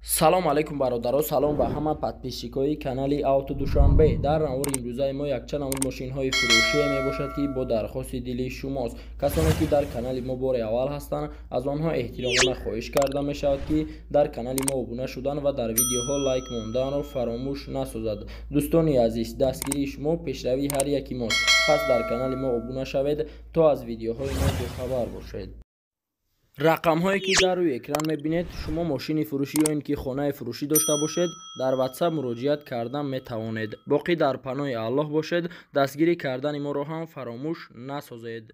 Салом алейкум, бародаро, салом ба ҳама подписчикои канали Авто Душанбе. Дар навори имрӯзаи мо якчанд намуд мошинҳои фурӯшие мебошад, ки бо дархости дили шумост. Касоне ки дар канали мо бори аввал ҳастанд, аз онҳо эҳтиромона хоҳиш карда мешавад, ки дар канали мо обуна шудан ва дар видеоҳо лайк монданро фаромӯш насозад. Дӯстони азиз, дастгирии шумо пешравии ҳар яки мост, пас дар канали мо обуна шавед, то аз видеоҳои мо бохабар бошед. Рақамҳое ки дар рӯи экран мебинед, шумо мошини фурӯшӣ ё ин ки хонаи фурӯшӣ дошта бошед, дар WhatsApp муроҷиат кардан метавонед. Боқӣ дар паноҳи Аллоҳ бошед, дастгирӣ кардани моро ҳам фаромӯш насозед.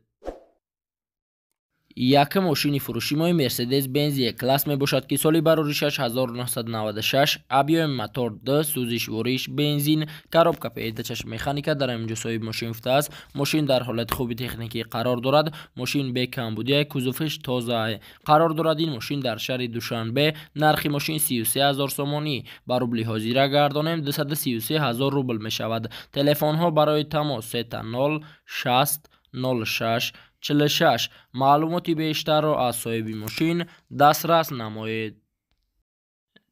Якум мошини фурӯши мои Мерседес Бенз Е класс мебошад, ки соли бароришаш 1996, объёми мотор 2, сӯзишвориш бензин, коробка передачаш механика. Дар ҳаминҷо соҳиби мошин гуфтааст, мошин дар ҳолати хуби техникӣ қарор дорад, мошин бекамбудия, кузовиш тоза қарор дорад. Ин мошин дар шаҳри Душанбе, нархи мошин 33 ҳазор сомонӣ, ба рубли ҳозира гардонем, 233 ҳазор рубл мешавад. Телефонҳо барои тамос 0 60 06 46. Маълумоти бештарро аз соҳиби мошин дастрас намоед.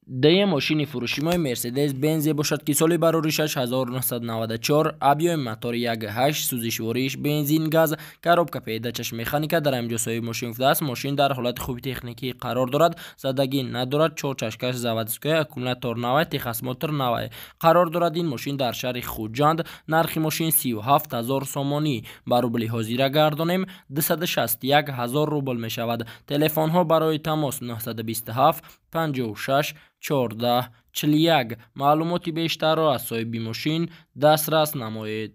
Дуюм мошини фурӯшимои Мерседес Бензе бошад, ки соли бароришаш 1994, объёми мотори 1.8, сӯзишвориш бензин газ, коробка передачаш механика. Дар ҳаминҷо соҳиби мошин гуфтааст, мошин дар ҳолати хуби техникӣ қарор дорад, задагӣ надорад, чор чашкаш заводской, аккумулятор навай, техосмотр навай. Қарор дорад ин мошин дар шаҳри Хуҷанд, нархи мошин 37 ҳазор сомонӣ, ба рубли ҳозира гардонем, 261 ҳазор рубл мешавад. Телефонҳо барои тамос 927 56 14 41. Маълумоти бештарро аз соҳиби мошин дастрас намоед.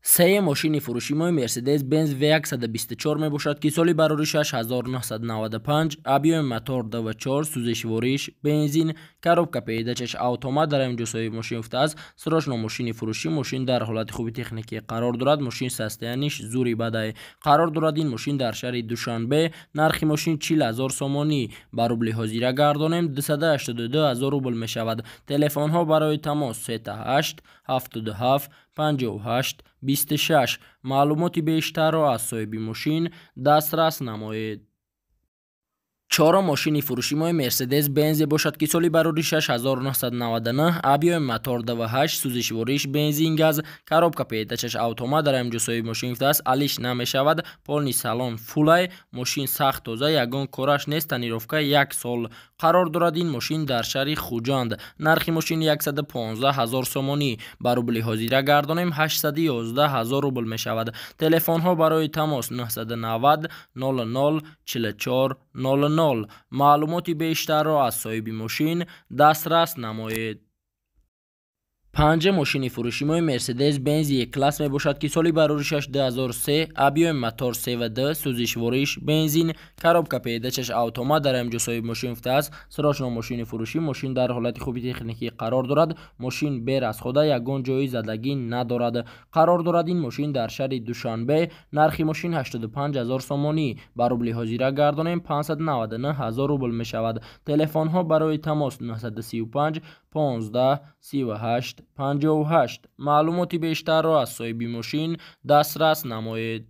Сеюм мошини фурӯшимои Мерседес Бенз В124 мебошад, ки соли бароришаш 1995, объёми мотор 2.4, сӯзишвориш бензин, коробка передачаш автомат. Дар ҳаминҷо соҳиби мошин гуфтааст, срочно мошини фурӯшӣ, мошин дар ҳолати хуби техникӣ қарор дорад, мошин состояниш зури бадай. Қарор дорад ин мошин дар шаҳри Душанбе, нархи мошин 40 ҳазор сомонӣ, ба рубли ҳозира гардонем, 282 ҳазор рубл мешавад. Телефонҳо барои тамос 38 77 58 26. Маълумоти бештарро аз соҳиби мошин дастрас намоед. Чорум мошини фурӯшимои Мерседес Бензе бошад, ки соли бароришаш 1999, объёми мотор 2.8, сӯзишвориш бензин газ, коробка передачаш автомат. Дар ҳаминҷо соҳиби мошин гуфтааст, алиш намешавад, полный салон фулай, мошин сахт тоза, ягон кораш нест, тонировка як сол. Қарор дорад ин мошин дар шаҳри Хуҷанд, нархи мошин 115 ҳазор сомонӣ, ба рубли ҳозира гардонем, 811 ҳазор рубл мешавад. Телефонҳо барои тамос 990 00 44 00. Маълумоти бештарро аз соҳиби мошин дастрас намоед. Панҷум мошини фурӯшимои Мерседес Бенз Е класс мебошад, ки соли бароришаш 2003, объёми мотор 3.2, сӯзишвориш бензин, коробка передачаш автомат. Дар ҳаминҷо соҳиби мошин гуфтааст, срочно мошини фурӯшӣ, мошин дар ҳолати хуби техникӣ қарор дорад, мошин берасхода, ягон ҷои задагӣ надорад. Қарор дорад ин мошин дар шаҳри Душанбе, нархи мошин 85 ҳазор сомонӣ, ба рубли ҳозира гардонем, 599 ҳазор рубл мешавад. Телефонҳо барои тамос 935 15 38 58. Маълумоти бештарро аз соҳиби мошин дастрас намоед.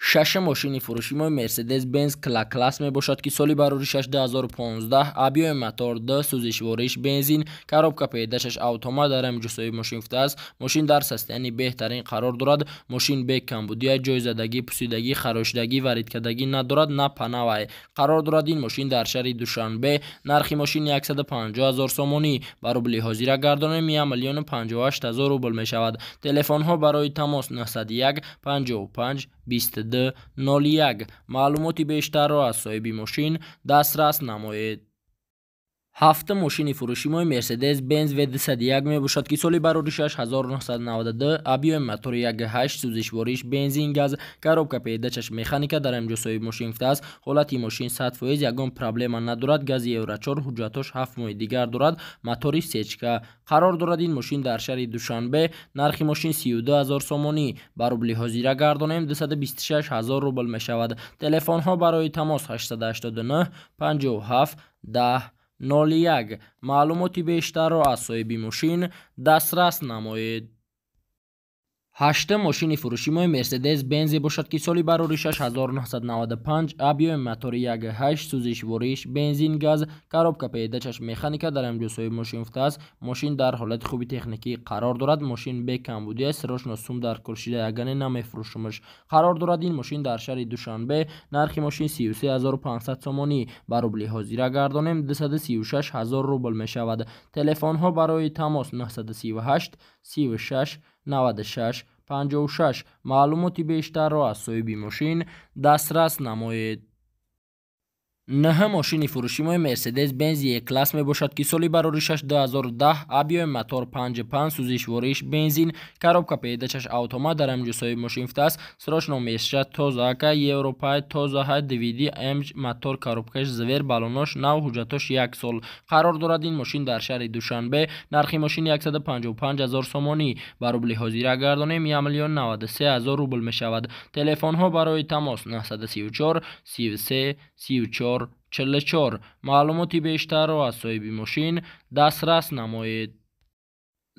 Шашум мошини фурӯшимои Мерседес Бенз К класс мебошад, ки соли бароришаш 2015, объёми мотор 2, сӯзишвориш бензин, коробка передачаш автомат. Дар ҳаминҷо соҳиби мошин гуфтааст, мошин дар состоянии беҳтарин қарор дорад, мошин бекамбудия, ҷойзадагӣ, пусидагӣ, харошидагӣ, варидкардагӣ надорад, на панавай. Қарор дорад ин мошин дар шаҳри Душанбе, нархи мошин 150 ҳазор сомонӣ, ба рубли ҳозира гардонем, 1 миллиону 58 ҳазор рубл мешавад. Телефонҳо барои тамос 901 55 22 01. Маълумоти бештарро аз соҳиби мошин дастрас намоед. Ҳафтум мошини фурӯшимои Мерседес Бенз В201 мебошад, ки соли бароришаш 1992, объёми мотори 1.8, сӯзишвориш бензин газ, коробка передачаш механика. Дар ҳаминҷо соҳиби мошин гуфтааст, ҳолати мошин 100%, ягон проблема надорад, гази Евро 4, ҳуҷҷатҳош 7 моҳи дигар дорад, мотори сечка. Қарор дорад ин мошин дар шаҳри Душанбе, нархи мошин 32 ҳазор сомонӣ, ба рубли ҳозира гардонем, 226 ҳазор рубл мешавад. Телефонҳо барои тамос 889 57 10 01. Маълумоти бештарро аз соҳиби мошин дастрас намоед. Ҳаштум мошини фурӯшимои Мерседес Бензе бошад, ки соли бароришаш 1995, объёми мотори 1.8, сӯзишвориш бензин газ, коробка передачаш механика. Дар ҳамҷо соҳиби мошин гуфтааст, мошин дар ҳолати хуби техникӣ қарор дорад, мошин бекамбудӣ аст, срочно сум дар куршида ягане намефурӯшумаш. Қарор дорад ин мошин дар шаҳри Душанбе. Нархи мошин 33 500 сомонӣ, ба рубли ҳозира гардонем 236 000 рубл мешавад. Телефонҳо барои тамос 938 36 96 56. Маълумоти бештарро аз соҳиби мошин дастрас намоед. Нӯҳум мошини фурӯшимои Мерседес Бенз Е класс мебошад, ки соли бароришаш 2010, объёми мотор 5.5, сӯзишвориш бензин, коробка передачаш автомат. Дар ҳамҷо соҳиби мошин гуфтааст, срочно мешавад, тозаака европай тозаҳай двд мж, мотор коробкаш звер, балонош нав, ҳуҷҷатош як сол. Қарор дорад ин мошин дар шаҳри Душанбе. Нархи мошин 155 000 сомонӣ, ба рубли ҳозира гардонем 1 миллион 93 ҳазор рубл мешавад. Телефонҳо барои тамос 934 33 34 44. Маълумоти бештарро аз соҳиби мошин дастрас намоед.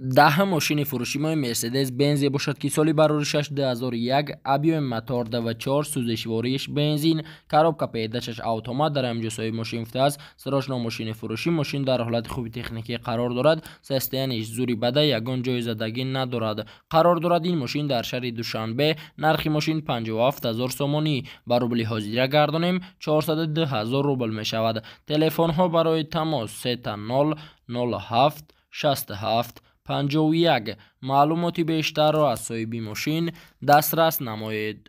Даҳум мошини фурӯшимои Мерседес Бензе бошад, ки соли бароришаш 2001, объёми мотор 2.4, сӯзишвориш бензин, коробка передачаш автомат. Дар ҳамҷо соҳиби мошин гуфтааст, срочно мошини фурӯшӣ, мошин дар ҳолати хуби техникӣ қарор дорад, состояниш зури бада, ягон ҷои задагӣ надорад. Қарор дорад ин мошин дар шаҳри Душанбе. Нархи мошин 57 000 сомонӣ, ба рубли ҳозира гардонем 402 000 рубл мешавад. Телефонҳо барои тамос 000 07 67 51. Маълумоти бештарро аз соҳиби мошин дастрас намоед.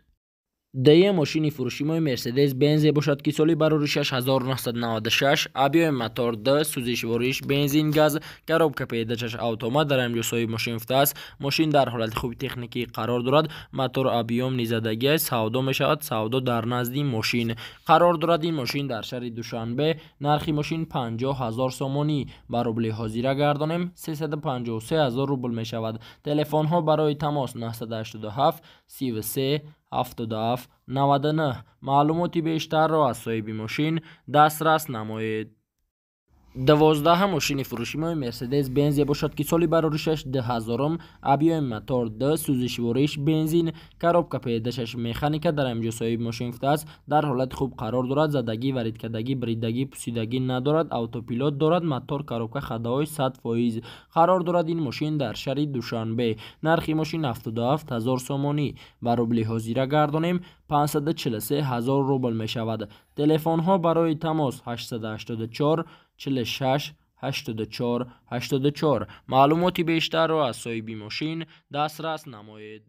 Дуюм мошини фурӯшимои Мерседес Бензе бошад, ки соли бароришаш 1996, объёми мотор 2, сӯзишвориш бензин газ, коробка передачаш автомат. Дар ҳамҷо соҳиби мошин гуфтааст, мошин дар ҳолати хуби техникӣ қарор дорад, мотор объём низадагӣ аст, савдо мешавад, савдо дар назди мошин. Қарор дорад ин мошин дар шаҳри Душанбе. Нархи мошин 50 000 сомонӣ, ба рубли ҳозира гардонем 353 000 рубл мешавад. Телефонҳо барои тамос 987 33 77 99. Маълумоти бештарро аз соҳиби мошин дастрас намоед. 12-ҳам мошини фурӯшимои Мерседес Бензе бошад, ки соли бароришаш 2000-ум, объёми мотор 2, сӯзишвориш бензин, коробка передачаш механика. Дар ҳамҷо соҳиби мошин гуфтааст, дар ҳолати хуб қарор дорад, задагӣ, варидкардагӣ, бридагӣ, пусидагӣ надорад, автопилот дорад, мотор, коробка ходовой 100%. Қарор дорад ин мошин дар шаҳри Душанбе. Нархи мошин 77 000 сомонӣ, ба рубли ҳозира гардонем 543 000 рубл мешавад. Телефонҳо барои тамос 884 46 84 84. Маълумоти бештарро аз соҳиби мошин дастрас намоед.